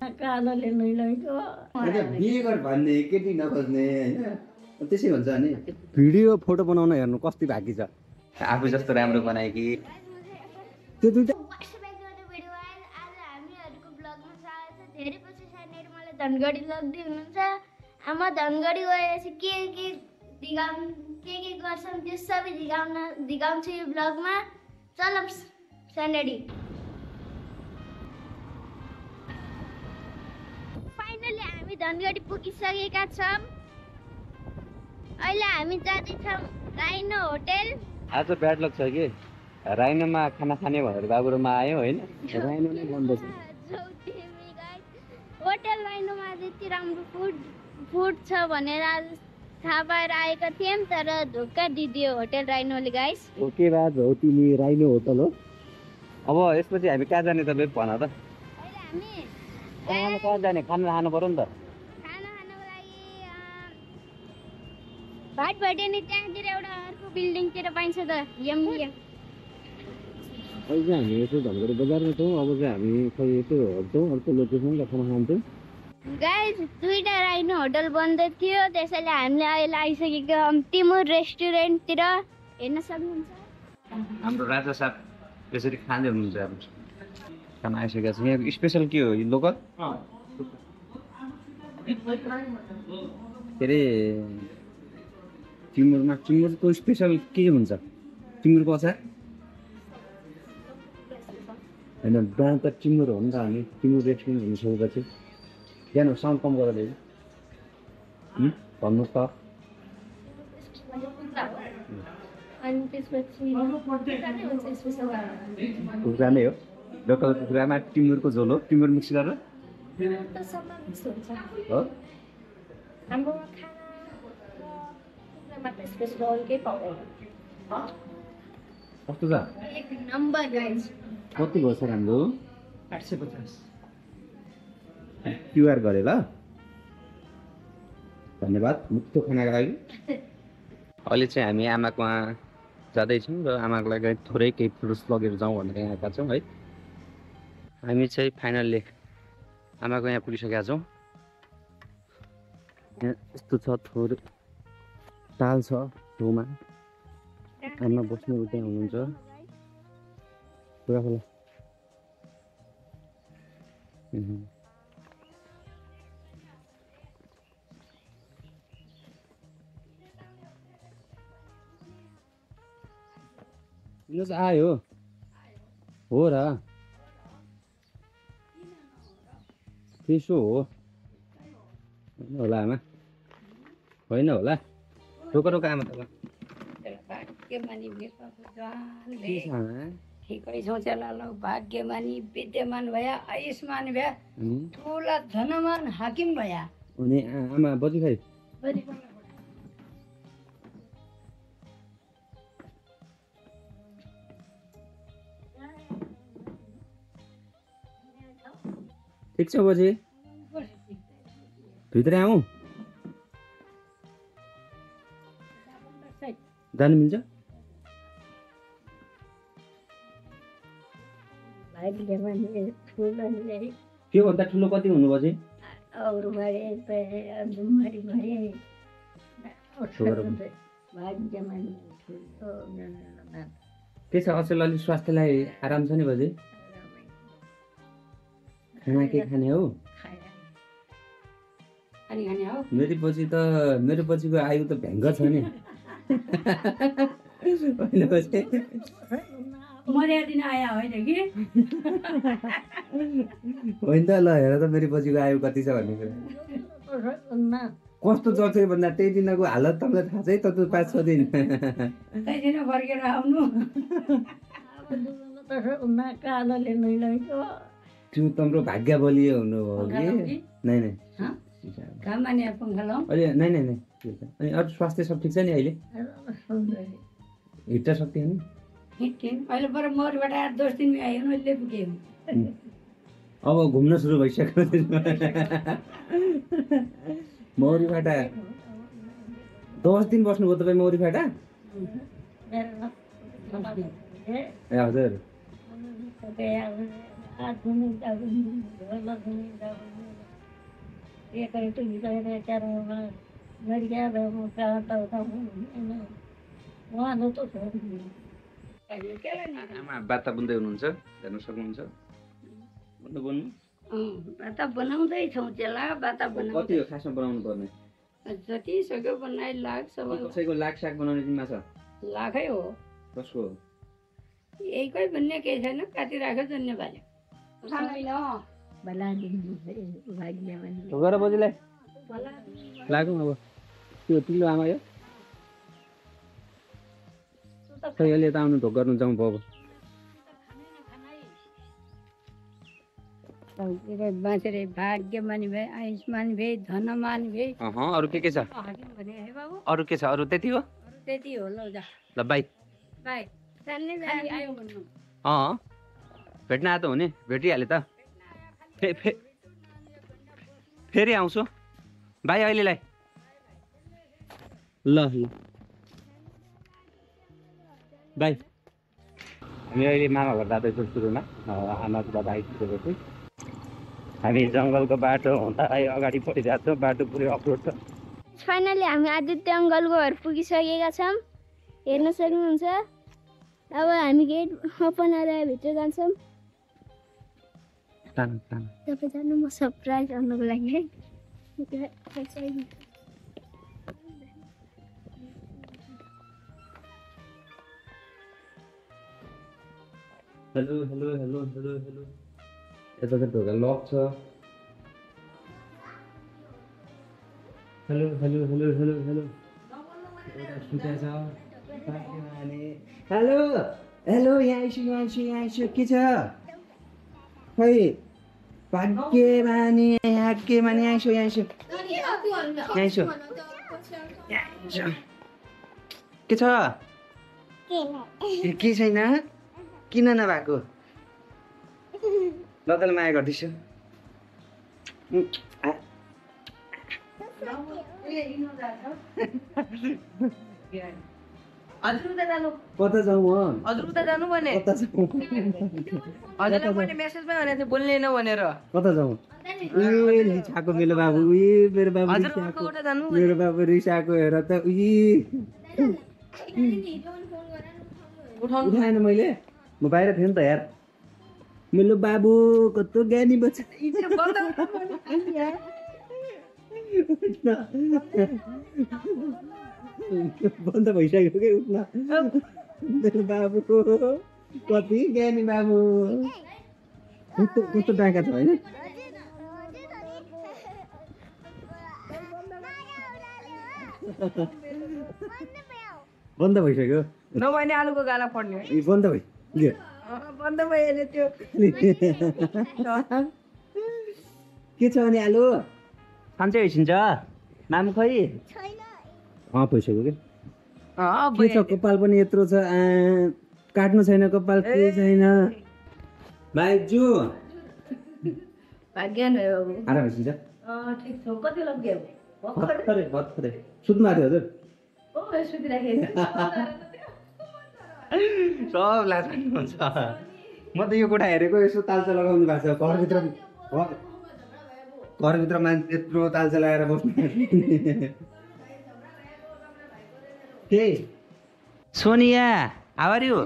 कालोले नै लैको बिहे गर भन्ने केटी नखोज्ने होइन त्यसै हुन्छ नि भिडियो फोटो बनाउन हेर्नु कति भागी छ आफू जस्तो राम्रो बनाए कि त्यो दुईटा धेरै पछि सानीहरू मलाई धनगढी लग्दै हुनुहुन्छ आमा धनगढी गएपछि के गर्छन् त्यो सबै दिगाउँछु यो ब्लगमा चल सानीहरू फाइनली हामी धनगढी पुगिसकेका छौँ अहिले हामी जाँदैछौँ राइनो होटेल आज ब्याड लक छ कि राइनोमा खाना खाने भनेर बाबुरोमा आयो होइन राइनो नै बन्द छ होटेल राइनोमा यति राम्रो फुड छ भनेर आज थाहा पाएर आएका थियौँ तर धोका दिदियो होटेल राइनोले गाइस ओके बात हो तिमी राइनो होटल हो अब यसपछि हामी कहाँ जाने तपाईँ भन त हामी कहाँ जाने खाना खानु पर्यो नि त खाना खानको लागि भाट भटेनी त्यहाँतिर एउटा अर्को बिल्डिङतिर पाइन्छ त यम अहिले चाहिँ हामी यसो धनगढी बजारमा छौँ अब चाहिँ हामी खै यसो हट्छौँ अर्को लोकेसनमा खाना खान्छौँ गाइस दुईटा राइनो होटल बन्द थियो त्यसैले हामीले अहिले आइसकेको टिमुर रेस्टुरेन्टतिर हेर्न सक्नुहुन्छ हाम्रो राजा साहब यसरी खाँदै हुनुहुन्छ अब खाना आइसकेको छ यहाँ स्पेसल के हो लोकल के अरे टिमुरको स्पेसल के हुन्छ टिमुरको अचार होइन बिहान त टिमुर हो नि त हामी टिमुर रेस्टुरेन्ट हुनु सकेपछि बिहान साउन्ड कम गरेर भन्नुहोस् त अनि त्यसपछि कुखुरा नै हो लोकल कुखुरामा टिमुरको झोल हो टिमुर मिक्स गरेर त सबै मिक्स हुन्छ हो हाम्रो खानामा त स्पेसल केही पाउँदैन कस्तो छ एक नम्बर गाइस कति भयो सर हाम्रो 850 क्युआर गरे ल धन्यवाद मुक्त खानाको लागि अहिले चाहिँ हामी आमाकोमा जाँदैछौँ र आमाको लागि थोरै केही फ्रुट्स लगेर जाउँ भनेर यहाँ आएका छौँ है हामी चाहिँ फाइनल्ली आमाको यहाँ पुगिसकेका छौँ यहाँ यस्तो छ थोरै टाल छ छेउमा आमा बस्ने उतै हुनुहुन्छ पुरा खोला किन चाहिँ आयो हो र त्यसो हो होइन होला आमा होइन होला रोक रोक आमा त भाग्यमानी आमा ठिकै छौँ चेलालाई भाग्यमानी विद्यमान भया आयुष्मान भया ठुला धनमान हाकिम भया अनि आमा बजी खाइ ठिक छ बजी भित्र आउँ जानु मिल्छ भाग्यमानी ठुलाले के भन्दा ठुलो कति हुनु बजे अरू भए भाग्यमानी ठुलो के छ अचेल अलिक स्वास्थ्यलाई आराम छ नि बजे खाना के खाने हो मेरो पछिको आयु त भ्याङ्ग छ नि मर्यादिन आया होइन कि होइन त ल हेर त मेरो पछिको आयु कति छ भन्ने कुरा कस्तो चल्छ भन्दा त्यही दिनको हालत तपाईँलाई थाहा छ है त 5-6 दिन त्यही फर्केर आउनु कालोले नै लैको त्यो तम्रो भाग्य बलियो हुनु हो कि नै नै कामानी पङ्खालाउ अहिले नै नै नै अनि अरू स्वास्थ्य सब ठिक छ नि अहिले हिँड्न सक्थ्यो नि अहिले पर मौरीबाट 8-10 दिनमा आयो अहिले पुग्यो अब घुम्न सुरु भइसक्यो मौरीबाट 10 दिन बस्नुभयो तपाईँ मौरीबाट ए हजुर हात धुनु जाबुनी घर धुनु जाबुनी एक तो हिँडेर चारमा गरिया भएका त उहाँ न त आमा बाता बुन्दै हुनुहुन्छ हेर्न सक्नुहुन्छ भन्नु भन्नु बाता बनाउँदैछौँ चेला बाता कति बनाउँदै हो खासमा बनाउनु पर्ने जति सक्यो बनाइ लाग्छ कसैको लाग साग बनाउने जिम्मा छ लाखै हो कसको यहीकै भन्ने केही छैन काटी राख्यो जन्ने भाल्यो ढोका र बजीलाई लागौँ अब त्यो पिलो आमा यो खै अहिले त आउनु ढोक गर्नु जाउँ अब बाँचेर भाग्यमानी भए आयुष्मान भए धनमान भए अरू के छ भने है बाबु अरू के छ अरू त्यति हो त्यति हो ल जा ल बाई बाई जान्ने जाने आयो भन्नु भेट्न आएको त हुने भेटिहाले त फेरि आउँछु बाई अहिलेलाई ल ल बाई हामी अहिले मामा घर जाँदैछौँ सुरुमा आमा बाबा आइसकेको छु हामी जङ्गलको बाटो हुँदा अगाडि बढिरहेको छौँ बाटो पुरै अप्रोड छ फाइनली हामी आदित्य अङ्कलको घर पुगिसकेका छौँ हेर्न सक्नुहुन्छ अब हामी गेट ओपन गरेर भित्र जान्छौँ तपाईँ जानु म सरप्राइज गर्नुको लागि है hello hello hello hello hello यता चाहिँ ढोका लक छ hello hello hello hello hello hello hello यहाँ आइसु के छ खै भाग्यमानी आइसु के छ के छैन किन नभएको ल तँलाई माया गर्दैछु कता जाउँ हजुर उता जानु भने कता जाउँ हजुरलाई मैले मेसेजमै भनेको थिएँ बोल्दैन भनेर कता जाउँ रिसाएको मेरो बाबु मेरो बाबु हजुर रिसाएको उता जानु मेरो बाबु रिसाएको हेर त उठाएन मैले म बाहिर थिएँ नि त यार मेरो बाबु कस्तो ज्ञानी बच्चा बन्द भइसक्यो कि उठ्न मेरो बाबु कति ज्ञानी बाबु कस्तो डाका छ होइन बन्द भइसक्यो नभने आलुको गाला पर्ने बन्द भइसक्यो बन्द भइहाल्यो त्यो के छ अनि आलु खान्छै होइसिन्छ नाम खै भइसक्यो कि के छ कपाल पनि यत्रो छ काट्नु छैन कपाल के छैन भाइजू भाग्यान भयो बाबु आराम होइसिन्छ ठिक छ कति लाग्यो भर्खरै सुत्नु आएको थियो हजुर सुतिराखेको सब लान्छ म त यो कोठा हेरेको यसो तालचा लगाउनु भएको छ घरभित्र मान्छे यत्रो तालचा लगाएर बस्नु के Sonia how are you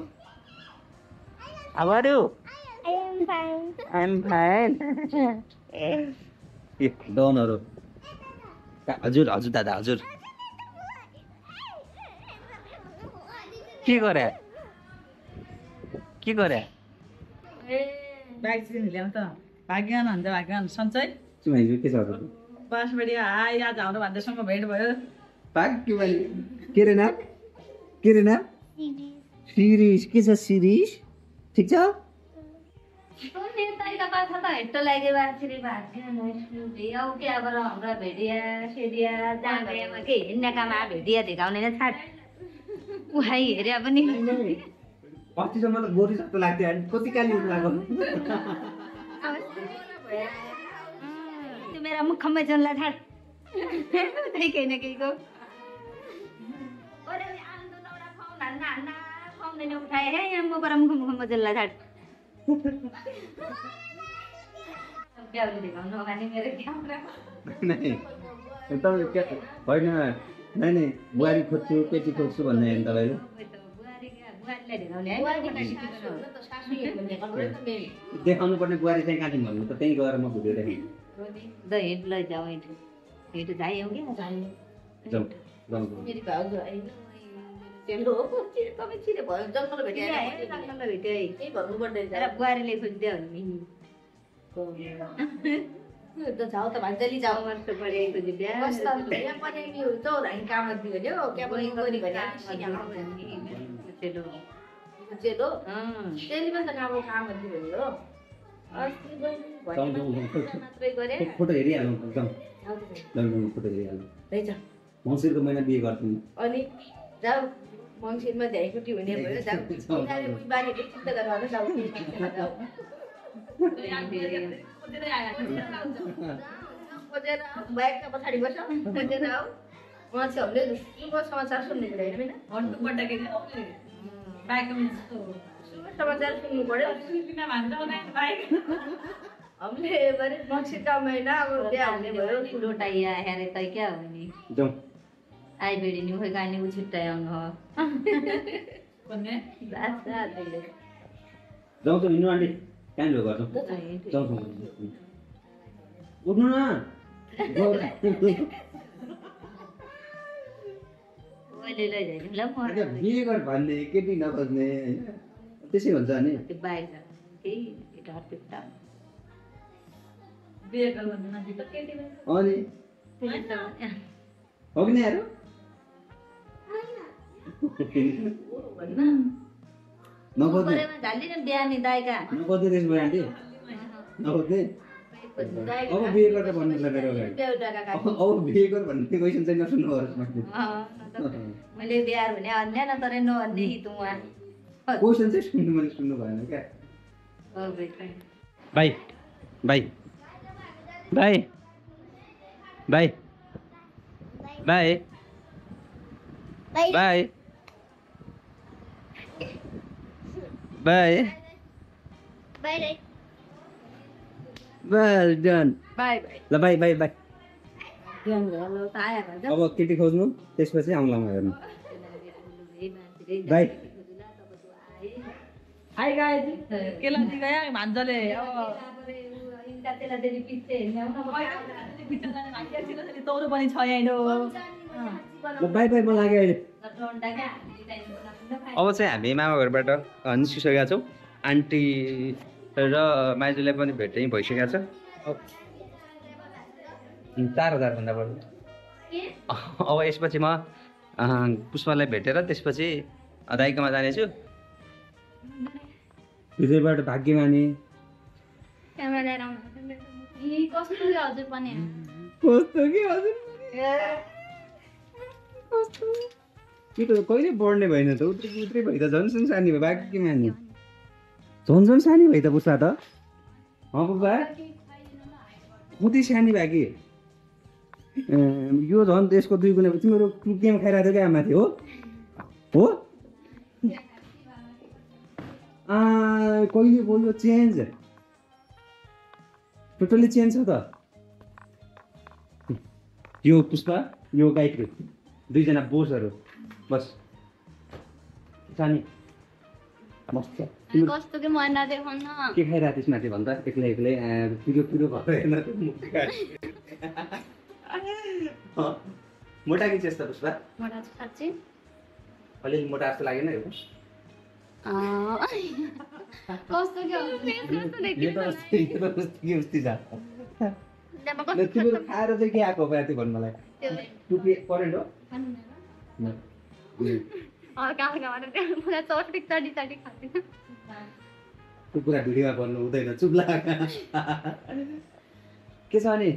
I am fine ए डनहरू हजुर हजुर दादा हजुर के गरे ब्याग चाहिँ ल्याउँ त भाग्यान भन्छ भाग्यान सन्चै के छ हजुर बस बढिया हाई आज हाम्रो भान्जासँग भेट भयो के रे नाम सिरिज के छ सिरिज ठिक छ हेरे पनि अस्तिसम्म त गोरी जस्तो लाग्थ्यो कति काली लाग्यो मेरा मुखमा जन्ला छाड केही न केहीको उठाए है मुखमा जन्ला छाड ब्याउले देखाउनु भने मेरो क्यामेरा तपाईँ के होइन नै बुहारी खोज्छु केटी खोज्छु भन्ने होइन तपाईँले बुहारीलाई देखाउने है देखाउनु पर्ने बुहारी चाहिँ कहाँ थिइन् भन्नु त त्यहीँ गएर म भिडियो देखेँ द हिँड लैजाऊ हिँड जायौँ क्या जाउँ जाउँ मेरो भाउजू होइन चेलो तपाईँ चिने भयो जङ्गल भेट्यो के भन्नुपर्ने बुहारीले खोजिदियो भने त जाऊ त भान्जली जाऊ वर्ष पढेको खोजिदियो चेलो चेलो त्यसले पनि त काम गरिदियो भने हो फोटो हेरिहालौँ जाउँ जाउँ फोटो हेरिहालौँ मङ्सिरको महिना बिहे गर्छौँ अनि जाऊ मङ्सिरमा झ्याइकुटी हुने भयो जाऊ बारीहरू चिन्ता गरेर जाऊ खोजेर बाइकका पछाडि बस्छ खोजेर आऊ मान्छेहरूले शुभ समाचार सुन्नु पऱ्यो समाचार सुन्नु पऱ्यो हामीले मङ्सिरका महिना अब बिहा हुने भयो लोटाइया हेरे त क्या हो नि जाउँ आइबेडी नि खोइ गानी छुट्टाइ आउनु हो जाउँ त हिँड्नु आन्टी कहाँनिर गर्छौँ जाउँ उठ्नु न बिहे गर भन्ने केटी नबज्ने होइन त्यसै हुन्छ नि अनि हो कि यहाँहरू नबज्ने नबज्ने त्यसो भयो आन्टी नबज्ने अब बिहे गर्दा भन्नु मेरो अगाडि अब बिहे गर भन्ने क्वेसन चाहिँ नसुन्नु मैले बिहार भने अन्य न तर नभन्ने तँ क्वेसन चाहिँ सुन्नु मैले सुन्नु भएन क्या भाइ भाइ भाइ भाइ भाइ भाइ भाइ Well done. बाई बाई ल बाई बाई बाई अब अब केटी खोज्नु त्यसपछि आउँलामा हेर्नु बाई हाई गाइस केला दी गया भान्जले अब तौरो पनि छ यहाँ ल बाई बाई म लाग्यो अहिले अब चाहिँ हामी मामा घरबाट निस्किसकेका छौँ आन्टी र माइजूलाई पनि भेट चाहिँ भइसकेको छ 4000 भन्दा बढी अब यसपछि म पुष्पलाई भेटेर त्यसपछि दाइकोमा जानेछु हृदयबाट भाग्यमानी कस्तो हजुर पनि केटो कहिले बढ्ने भएन त उत्रै भइ त झन् सानी भयो भाग्यमानी झन् सानी भइ त पुष्पा त पुष्पा उतै सानी भयो कि यो झन् त्यसको 2 गुणा तिम्रो गेम खाइरहेको थियो क्या माथि हो कहिले बोल्यो चेन्ज टोटली चेन्ज छ त यो पुष्पा यो गायत्री 2 जना बोसहरू बस सानी मस्त कस्तो के मन नदेखाउन के खाइरहेको थिइस् माथि भन्दा एक्लै एक्लै पिरो पिरो भएर हेर्न मोटा कि चेस्ट पुष्पा मोटा साच्चै अलिअलि मोटा जस्तो लागेन यो कस्तो के उस्ती छ तिम्रो खाएर चाहिँ के आएको भयो त्यो भन्नु मलाई टुपी करेन्ट हो त्यो कुरा भिडियोमा भन्नु हुँदैन चुप लाग के छ अनि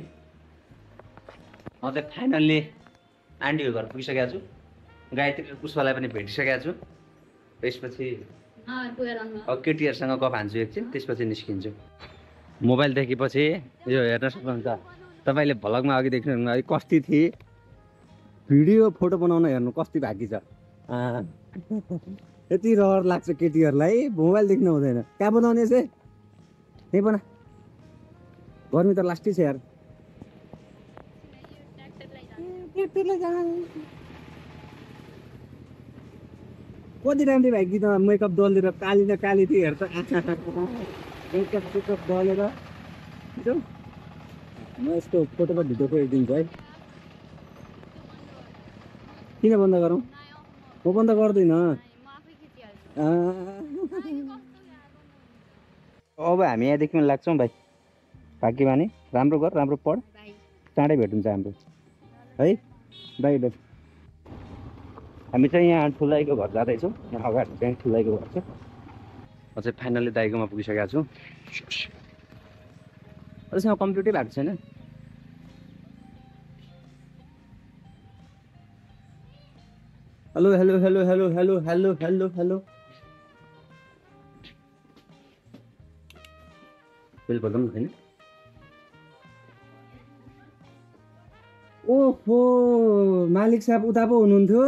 म त फाइनल्ली आन्टीको घर पुगिसकेको छु गायत्री र पुष्पलाई पनि भेटिसकेको छु त्यसपछि अब केटीहरूसँग गफ हान्छु एकछिन त्यसपछि निस्किन्छु मोबाइल देखेपछि यो हेर्न सक्नुहुन्छ तपाईँले भ्लगमा अघि देख्नु अघि कस्ती थिए भिडियो फोटो बनाउन हेर्नु कस्ती बाँकी छ यति रहर लाग्छ केटीहरूलाई मोबाइल देख्नु हुँदैन कहाँ बनाउने चाहिँ त्यही बना गर्मी त लास्टै छ यार कति राम्रो भाइ कि त मेकअप दलेर काली न काली त्यो हेर्छ मेकअप सेकअप दलेर म यसको फोटोमा भिडियो गरिदिन्छु है किन बन्द गरौँ म बन्द गर्दिनँ अब हामी यहाँदेखि लाग्छौँ भाइ भाग्य बानी राम्रो गर राम्रो पढ चाँडै भेट हुन्छ हाम्रो है बाई बाई हामी चाहिँ यहाँ ठुलाइको घर जाँदैछौँ यहाँ अगाडि चाहिँ ठुलाइको घर छ अझै फाइनल्ली दाइकोमा पुगिसकेको छु अझैसम्म कम्प्लिटै भएको छैन hello hello hello hello hello hello hello hello बेल बजाउनु छैन ओहो मालिक साहब उता पो हुनुहुन्थ्यो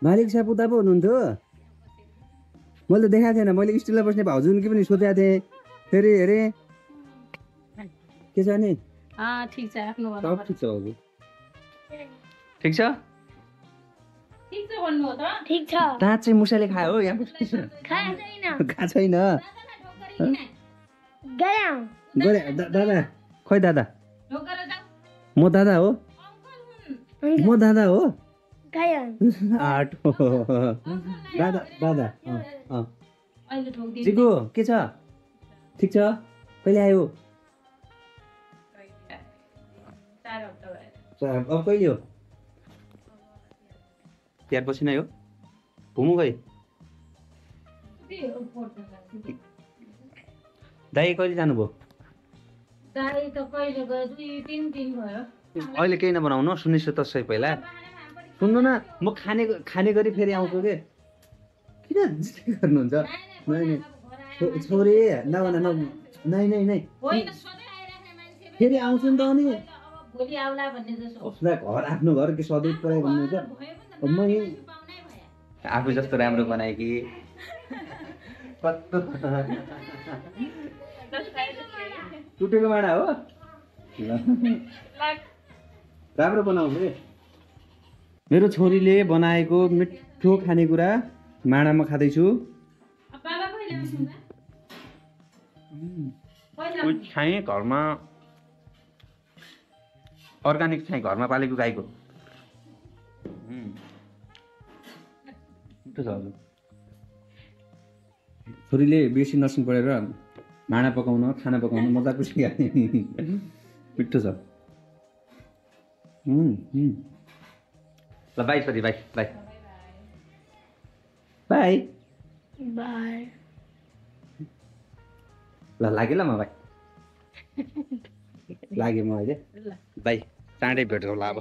मालिक साहब उता पो हुनुहुन्थ्यो मैले देखाएको थिएन मैले स्टिलमा बस्ने भाउजूकी पनि सोधेको थिएँ फेरि हेरेँ के छ नि ठिक छ आफ्नो सब ठिक छ भाउजू ठिक छ भन्नु हो त ठिक छ दाँत चाहिँ मुसाले खायो हो यहाँ खा छैन गया गरे दादा खै दादा म दादा हो म दादा हो गया आठ हो दादा दादा चिकु के छ ठिक छ कहिले आयो अब कहिले हो तिहार पछि नै हो घुमौँ खै दाइ कहिले जानुभयो दाइ त कहिले गयो 2-3 दिन भयो अहिले केही नबनाउनु सुनिस् त सही पहिला सुन्नु न म खाने गरी फेरि आउँछु के किन जिस्दै गर्नुहुन्छ छोरी नभन नै नै नै फेरि आउँछु नि त अनि भोलि आउला भन्ने जसो उसलाई घर आफ्नो घर कि सधैँ पुऱ्याइ भन्नुहुन्छ म आफू जस्तो राम्रो बनाएँ कि कस्तो टुटेको माडा हो राम्रो बनाउँछु के मेरो छोरीले बनाएको मिठो खानेकुरा माडामा खाँदैछु छाएँ घरमा अर्ग्यानिक छाएँ घरमा पालेको गाईको मिठो छ हजुर छोरीले बिएससी नर्सिङ पढेर माडा पकाउन खाना पकाउन मजाको सिकाए मिठो छ ल बाई छोरी बाई बाई बाई बाई ल लाग्यो ल म भाइ लाग्यो म अहिले भाइ चाँडै भेट होला अब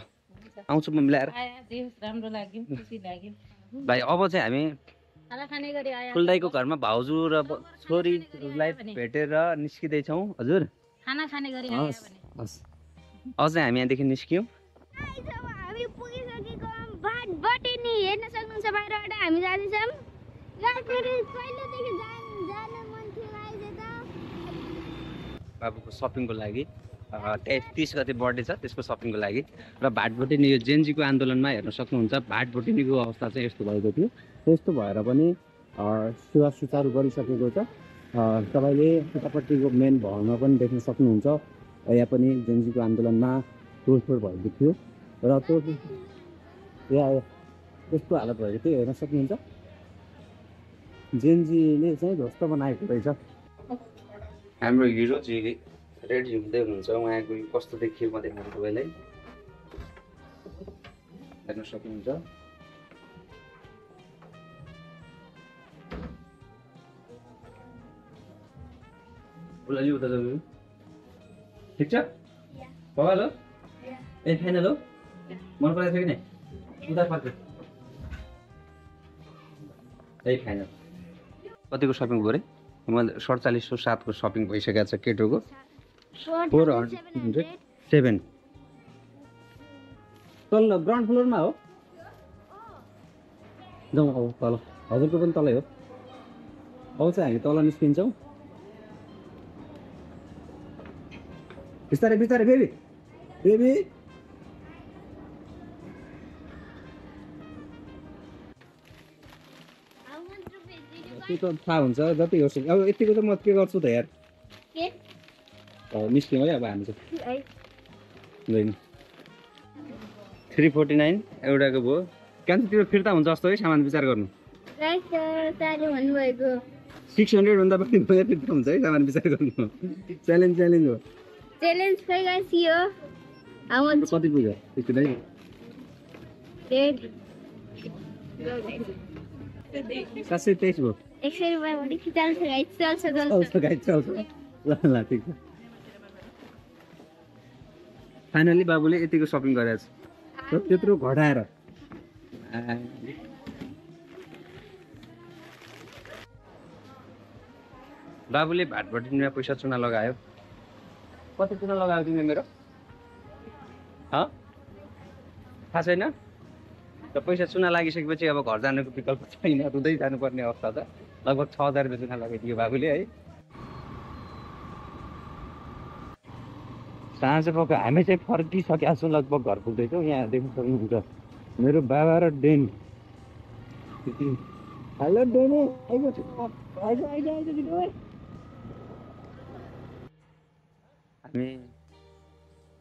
आउँछु म मिलाएर राम्रो लाग्यो खुसी लाग्यो भाइ अब चाहिँ हामी खाना खाने गरी आयो फुलदाईको घरमा भाउजू र छोरीलाई भेटेर निस्किँदैछौँ हजुर खाना खाने गरी आयो हस् भने हस् अझै हामी यहाँदेखि निस्क्यौँ हामी पुगिसकेको बाटबाटै नि हेर्न सक्नुहुन्छ बाहिरबाट हामी जाँदैछौँ र फेरि कहिलेदेखि जान मन थियो आइज त बाबुको सपिङको लागि 30 गते बर्थडे छ त्यसको सपिङको लागि र भाटभोटिनी यो जेनजीको आन्दोलनमा हेर्न सक्नुहुन्छ भाटभोटिनीको अवस्था चाहिँ यस्तो भएको थियो त्यस्तो भएर पनि सेवा सुचारू गरिसकेको छ तपाईँले उतापट्टिको मेन भवनमा पनि देख्न सक्नुहुन्छ यहाँ पनि जेनजीको आन्दोलनमा तोडफोड भएको थियो र यहाँ त्यस्तो हालत भएको थियो हेर्न सक्नुहुन्छ जेनजीले चाहिँ ध्वस्त बनाएको रहेछ हाम्रो हिरो चाहिँ रेडी हुँदै हुनुहुन्छ उहाँको कस्तो देखियो म देखाउँछु तपाईँलाई हेर्न सक्नुहुन्छ उसलाई उता जानु ठिक छ भगल हो ए फाइनल हो मन परेको थियो कि नै उता पर्छ ए फाइनल कतिको सपिङ भयो अरे मैले 4707 को सपिङ भइसकेको छ केटोको 407 तल ग्राउन्ड फ्लोरमा हो जाउँ अब तल हजुरको पनि तलै हो अब चाहिँ हामी तल निस्किन्छौँ बिस्तारै बिस्तारै बेबी बेबी त्यो त थाहा हुन्छ जति गर्छु अब यतिको त म के गर्छु त यार के निस्क्यौँ है अब हामी चाहिँ होइन 349 एउटाको भयो क्यान्सरतिर फिर्ता हुन्छ जस्तो है सामान विचार गर्नु गाइस ताले भन्नुभएको 600 भन्दा पनि भयो फिर्ता हुन्छ है सामान विचार गर्नु च्यालेन्ज हो च्यालेन्ज खै गाइस यो हाउ मच कति पुग्यो यति नै डेट 723 भयो 100 रुपैयाँ बढी चल्छ गाइस चल्छ चल्छ ल ल ठिक छ फाइनली बाबुले यतिको सपिङ गरेछ त्यत्रो घटाएर बाबुले भाटभटिनमा पैसा चुना लगायो कति चुना लगायो तिमीले मेरो थाहा छैन र पैसा चुना लागिसकेपछि अब घर जानुको विकल्प छैन रुँदै जानुपर्ने अवस्था त लगभग 6000 रुपियाँ चुना लगाइदियो बाबुले है साँझ पक्क हामी चाहिँ फर्किसकेका छौँ लगभग घर पुग्दैछौँ यहाँ देख्न सक्नुहुन्छ मेरो बाबा र डेन हेलो डेनी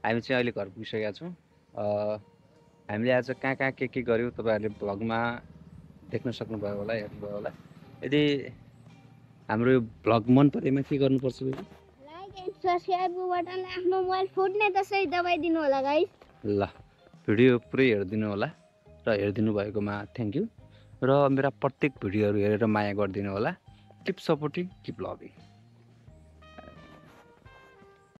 हामी चाहिँ अहिले घर पुगिसकेका छौँ हामीले आज कहाँ कहाँ के गर्यौँ तपाईँहरूले भ्लगमा देख्न सक्नुभयो होला हेर्नुभयो होला यदि हाम्रो यो भ्लग मन परेमा के गर्नुपर्छ लाइक एन्ड सब्स्क्राइब बटनले आफ्नो मोबाइल फुट्ने त्यसै दबाइदिनु होला गाइस ल भिडियो पुरै हेरिदिनु होला र हेरिदिनु भएकोमा थ्याङ्क यू र मेरा प्रत्येक भिडियोहरू हेरेर माया गरिदिनु होला किप सपोर्टिङ किप लभिङ